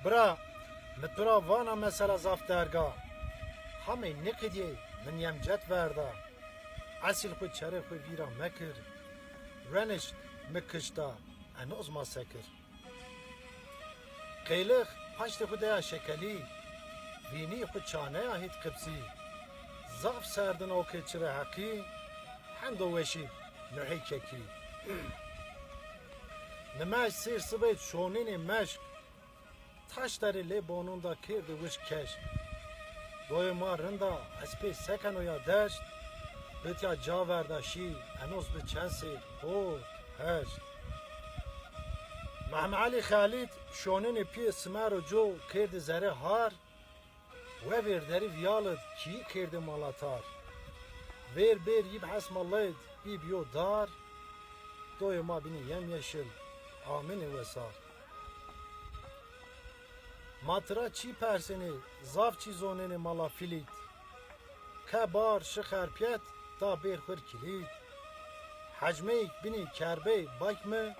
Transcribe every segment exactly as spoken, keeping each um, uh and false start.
Bira, mi tu ra vana mesela zaf derg a. Hamey nêqedîyey, mi nîyemcet verda. Esîl xwu çerê xwu vîra mekir. Wenişt mi kişta, enoz ma sekir. Qeylix paştê xwu deya şekelî, vînî xwu çaneya hît qipsî. Zaf serdin o ke çirê heqî, hendo weşî nuhey kekî. Nimej sêr sibê şonînê meşk, taşterê lê bonon da kerdê wişk keşk. Doyê ma rind a, ez pê sekeno ya deşt, bitya ca verda şî, enoz bi çend sêr, hot, heşt. Mehmeelî Xelît şonînê pîyê Simer û co kerdê zerê har, wevêr derî vîyalid kîyî kerdê malatar. Vêr bêr yîb hes ma leyd bîb yo dar, doyê ma bînî yemyeşil, amênê wesar. Ma tira çî persênê, zaf çî zonênê mala Filît. Ke bar şi Xerpîyet, da bêr xwir kilît. Hecmeyk binî kerbey bak mi,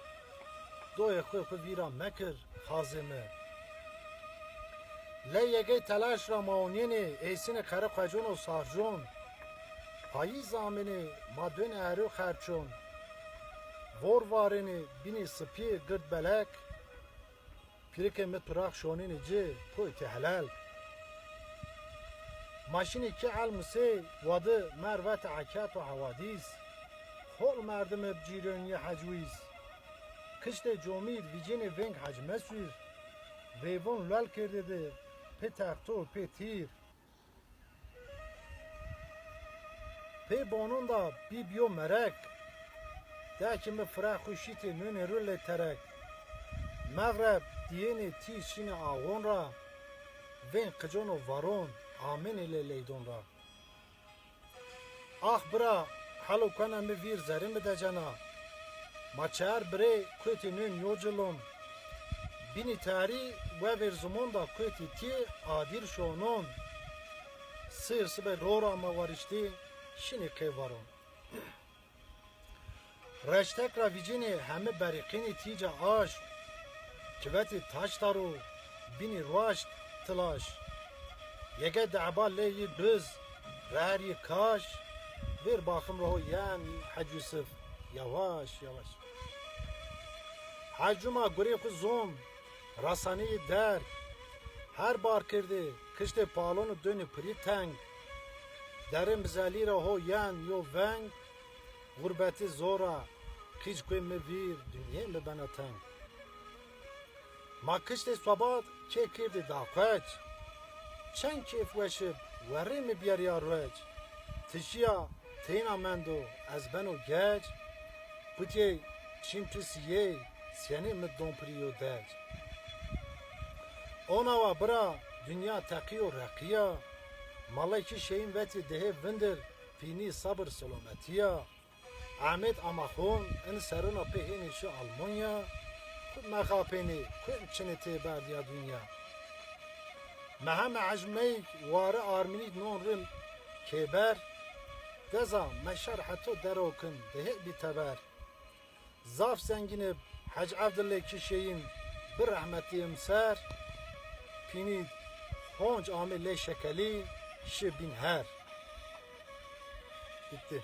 doyê xwu xwu vîra mekir, xazê mi. Ley yegey telaş ra ma onîyenê, êsînê qere qecon û sarjon. Payîz amênê, ma dönê erê û xerçon. Vor varênê, bînî sipî gird belek. Pîrikê mi turax şonînê ci, poytê helal. Ma şinê kî elmusê, wadi mervete eket û hewadîs. Hol merdimê bi cîronîyê Hecwîs. Kiştê comîd vîcênê veng Hec Mesûr. Veyvon lwel kerdê di, pê texto, pê tîr. Pê bonon da bîb yo merek. Dekê mi fire xwu şîtê nûnê ru lê terek. Mexreb dîyênê tî şînê axon ra. Vên qicon û varon amênê lê leydon ra. Ax bira, helo kuena mi vîr zerê mi decena. Ma çar birê kuetî nûn yo cilon. Bînî tarî wevêr zimon da kuetî tî adîr şonon. Sêr sibê ro ra ma wariştî şinî qê varon. Reştek ra vîcînî hemi berîqînî tîca aşm. Kivetî taştaro bînî ruaşt tilaş. Yege dehba lê yî biz, reher yî kaş, vêr baxim ro ho yen Hec Yusuf, yavaş yavaş. Hec Cuma gurê xwu zon, rasanî yî derg, her bar kirdî, kiştê palon û dönî pirî teng. Derê mizelî ra ho yen yo veng, xurbetî zor a, qîc kuê mi vîr, dinyê mi bena teng. Ma kiştê sobat kê kirdî daxweç. Çend kêfweş ib, werrê mi biyerîya ruec. Ti şîya teyna mendo, ez beno gec. Putîyey çîn pisîyey, sîyenê mi don pirî yo dec. Onawa bira, dinya teqî yo reqî ya. Malekî şeyîn vetî dehê vindir, pînî sabir selametî ya. Ehmed Amaxon, in serrina pê hênî şi Almanya, xwu mexapênî, kuê çinê têberdîya dinya. Meheme Ecmeyk, wari armînîk non rim kêber, deza meşer heto derokin, dehê bî teber. Zaf zengîn ib, Hec Evdilê kî şeyîn bi rehmetî imser, pînî honc amê lê şekelî şi bîn her. Bitti.